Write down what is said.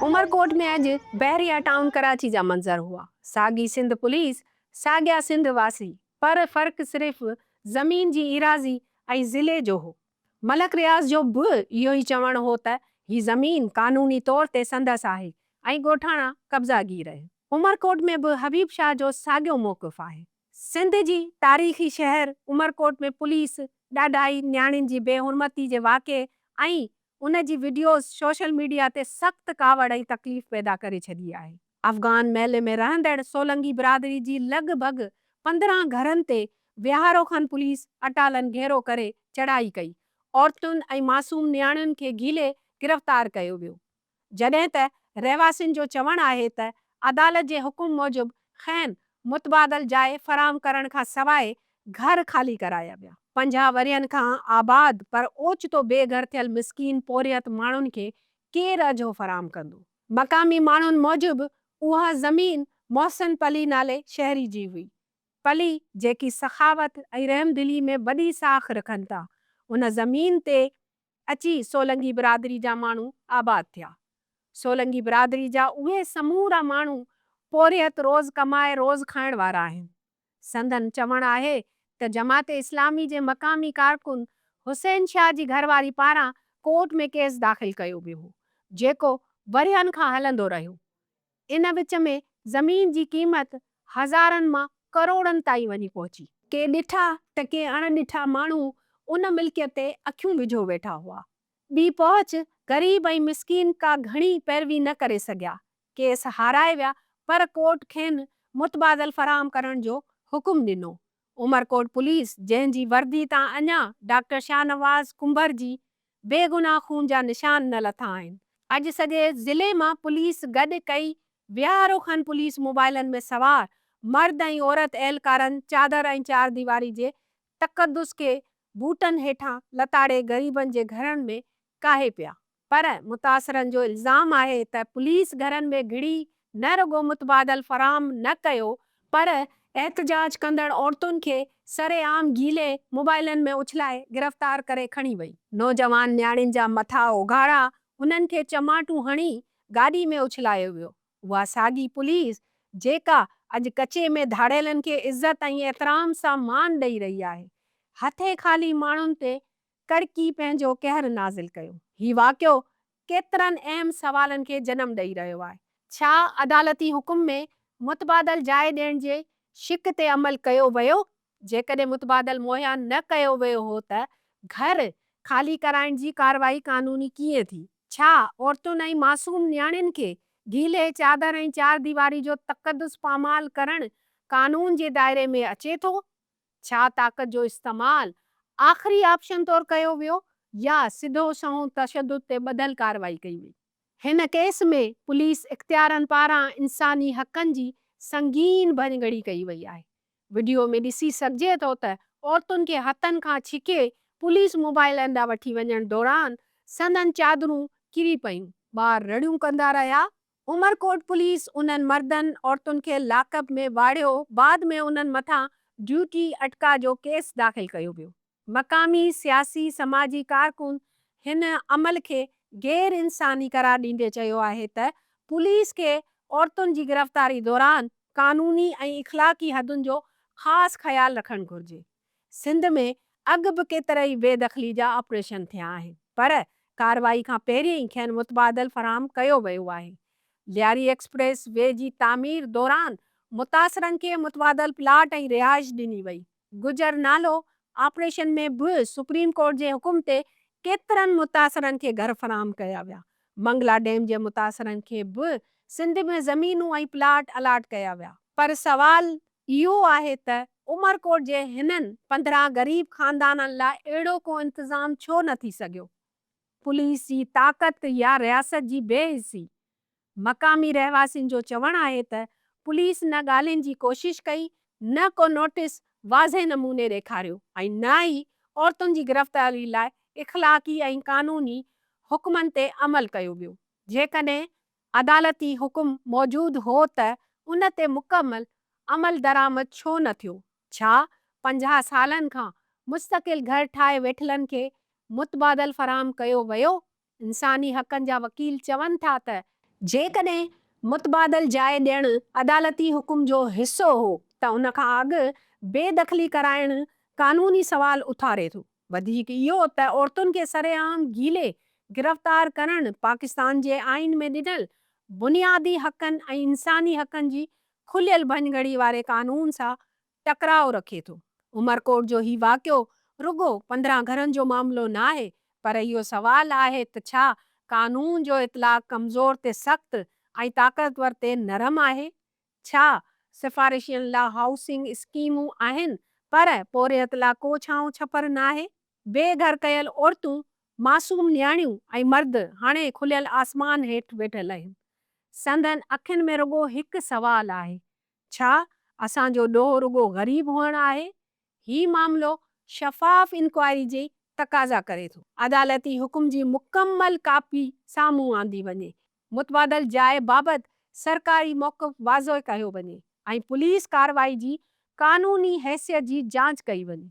عمرڪوٽ ۾ اڄ بحريا ٽائون ڪراچي جا منظر هئا. ساڳي سنڌ پوليس، ساڳيا سنڌ واسي، پر فرق صرف زمين جي ايراضي ۽ ضلعي جو هو. ملڪ رياض جو به اهو ئي چوڻ هو ته هي زمين قانوني طور تي سندس آهي ۽ ڳوٺاڻا قبضا گير آهن. عمرڪوٽ ۾ به حبيب شاهه جو ساڳيو موقف آهي. سنڌ جي تاريخي شهر عمرڪوٽ ۾ پوليس ڏاڍائي، نياڻين جي بي حرمتي جي واقعي ۽ ان جي وڊيوز سوشل ميڊيا تي سخت ڪاوڙ ۽ تڪليف پيدا ڪري ڇڏي آهي. افغان محلي ۾ رهندڙ سولنگي برادري جي لڳ ڀڳ 15 گهرن تي ويهارو کن پوليس اٽالن گهيرو ڪري چڙهائي ڪئي، عورتن ۽ معصوم نياڻين کي گهيلي گرفتار ڪيو ويو. جڏهن ته رهواسين جو چوڻ آهي ته عدالت جي حڪم موجب کين متبادل جاء فراهم ڪرڻ کان سواء گهر خالي ڪرايا ويا. 50 ورهين کان آباد پر اوچتو بي گهر ٿيل مسڪين پورهيت ماڻهن کي ڪير اجهو فراهم ڪندو؟ مقامي ماڻهن موجب اها زمين محسن پلي نالي شهري جي هئي. پلي جيڪي سخاوت ۽ رحمدلي ۾ وڏي ساک رکن ٿا، ان زمين تي اچي سولنگي برادري جا ماڻهو آباد ٿيا. سولنگي برادري جا اهي سمورا ماڻهو پورهيت روز ڪمائي روز کائڻ وارا آهن. سندن چوڻ آهي ته جماعت اسلامي جي مقامي ڪارڪن حسين شاهه جي گهرواري پاران ڪورٽ ۾ ڪيس داخل ڪيو ويو هو، جيڪو ورهين کان هلندو رهيو. ان وچ ۾ زمين جي قيمت هزارن مان ڪروڙن تائين وڃي پهچي. ڪي ڏٺا ته ڪي اڻ ڏٺا ماڻهو ان ملڪيت تي اکيون وجهيو ويٺا هئا. ٻي پهچ غريب ۽ مسڪين ڪا گهڻي پيروي نه ڪري سگهيا. ڪيس هارائي ويا پر ڪورٽ کين متبادل فراهم ڪرڻ جو حڪم ڏنو. عمرڪوٽ پوليس جنهن جي وردي تان اڃا ڊاڪٽر شاهنواز ڪنڀر جي بيگناهه خون جا نشان نه لٿا آهن. اڄ سڄي ضلعي مان پوليس گڏ ڪئي ويهارو کن پوليس موبائلن ۾ سوار مرد ۽ عورت اهلڪارن چادر ۽ چار ديواري جي تقدس کي بوٽن هيٺان لتاڙي غريبن جي گهرن ۾ ڪاهي پيا. پر متاثرن جو الزام آهي ته پوليس گهرن ۾ گهڙي نه رڳو متبادل فراهم نه ڪيو، پر احتجاج ڪندڙ عورتن کي سرعام گهيلي موبائلن ۾ اڇلائي گرفتار ڪري کڻي وئي. نوجوان نياڻين جا مٿا اگهاڙا انهن کي چماٽون هڻي گاڏي ۾ اڇلايو ويو. اها ساڳي پوليس جيڪا اڄ ڪچي ۾ ڌاڙيلن کي عزت ۽ احترام سان مان ڏئي رهي آهي، هٿين خالي ماڻهن تي ڪڙڪي پنهنجو قهر نازل ڪيو. هي واقعو ڪيترن اهم سوالن کي جنم ڏئي رهيو آهي. ڇا عدالتي حڪم ۾ متبادل جاء ڏيڻ جي شق تي عمل ڪيو ويو؟ جيڪڏهن متبادل مهيا نه ڪيو ويو هو ته گهر خالي ڪرائڻ جي ڪارروائي قانوني ڪيئن ٿي؟ ڇا عورتن ۽ معصوم نياڻين کي گيلي چادر ۽ چارديواري جو تقدس پامال ڪرڻ قانون جي دائري ۾ اچي ٿو؟ ڇا طاقت جو استعمال آخري آپشن طور ڪيو ويو يا سڌو سنئون تشدد تي ٻڌل ڪارروائي ڪئي وئي؟ هن ڪيس ۾ پوليس اختيارن پاران انساني حقن جي سنگين ڀڃڪڙي ڪئي وئي آهي. وڊيو ۾ ڏسي سگهجي ٿو ته عورتن کي هٿن کان ڇڪي پوليس موبائلن ڏانهن وٺي وڃڻ دوران سندن چادرون ڪري پيون، ٻار رڙيون ڪندا رهيا عمرڪوٽ پوليس انهن مردن عورتن کي لاڪ اپ ۾ واڙيو بعد ۾ انهن مٿان ڊيوٽي اٽڪا جو ڪيس داخل ڪيو ويو. مقامي سياسي سماجي ڪارڪن هن عمل کي غير انساني قرار ڏيندي چيو آهي ته پوليس کي عورتن جي گرفتاري دوران قانوني ۽ اخلاقي حدن جو خاص خيال رکڻ گهرجي. سنڌ ۾ اڳ به ڪيترائي بي دخلي جا آپريشن ٿيا آهن پر ڪارروائي کان پهرين ئي کين متبادل فراهم ڪيو ويو آهي. لياري ايڪسپريس وي جي تعمير دوران متاثرن کي متبادل پلاٽ ۽ رهائش ڏني وئي. گجر نالو آپريشن ۾ به سپريم ڪورٽ جي حڪم تي ڪيترن متاثرن کي گهر فراهم ڪيا ويا. منگلا ڊيم جي متاثرن کي به سنڌ ۾ زمينون ۽ پلاٽ الاٽ ڪيا ويا. پر سوال اهو آهي ته عمرڪوٽ جي هنن 15 غريب خاندانن لاء اهڙو ڪو انتظام ڇو نه ٿي سگهيو؟ پوليس جي طاقت يا رياست جي بي حسي؟ مقامي رهواسين جو چوڻ آهي ته پوليس نه ڳالهين جي ڪوشش ڪئي، نه ڪو نوٽيس واضح نموني ڏيکاريو ۽ نه ئي عورتن جي گرفتاري لاء اخلاقي ۽ قانوني حڪمن تي عمل ڪيو ويو. جيڪڏهن عدالتي حڪم موجود هو ته ان تي مڪمل عملدرآمد ڇو نه ٿيو؟ ڇا 50 سالن کان مستقل گهر ٺاهي ويٺلن کي متبادل فراهم ڪيو ويو؟ انساني حقن جا وڪيل چون ٿا ته جيڪڏهن متبادل جاء ڏيڻ عدالتي حڪم جو حصو هو ته ان کان اڳ بي دخلي ڪرائڻ قانوني سوال اٿاري ٿو. وڌيڪ اهو ته عورتن کي سرعام گهيلي گرفتار ڪرڻ پاڪستان جي آئين ۾ ڏنل بنيادي حقن ۽ انساني حقن جي کليل ڀڃگهڙي واري قانون سان ٽڪراء رکي ٿو. عمرڪوٽ جو هي واقعو رڳو 15 گهرن جو معاملو ناهي، پر اهو سوال آهي ته ڇا قانون جو اطلاق ڪمزور تي سخت ۽ طاقتور تي نرم آهي؟ ڇا سفارشين لا هائوسنگ اسڪيمون آهن پر پورهيت لا ڪو ڇانو ڇپر ناهي؟ بي گهر ڪيل عورتون، معصوم نياڻيون ۽ مرد هاڻي کليل آسمان هيٺ ويٺل آهن. سندن اکين ۾ رڳو هڪ سوال آهي، ڇا اسان جو ڏوهه رڳو غريب هئڻ آهي؟ هي معاملو شفاف انڪوائري جي تقاضا ڪري ٿو. عدالتي حڪم جي مڪمل ڪاپي سامهون آندي وڃي، متبادل جاء بابت سرڪاري موقف واضح ڪيو وڃي ۽ پوليس ڪارروائي جي قانوني حيثيت جي جاچ ڪئي وڃي.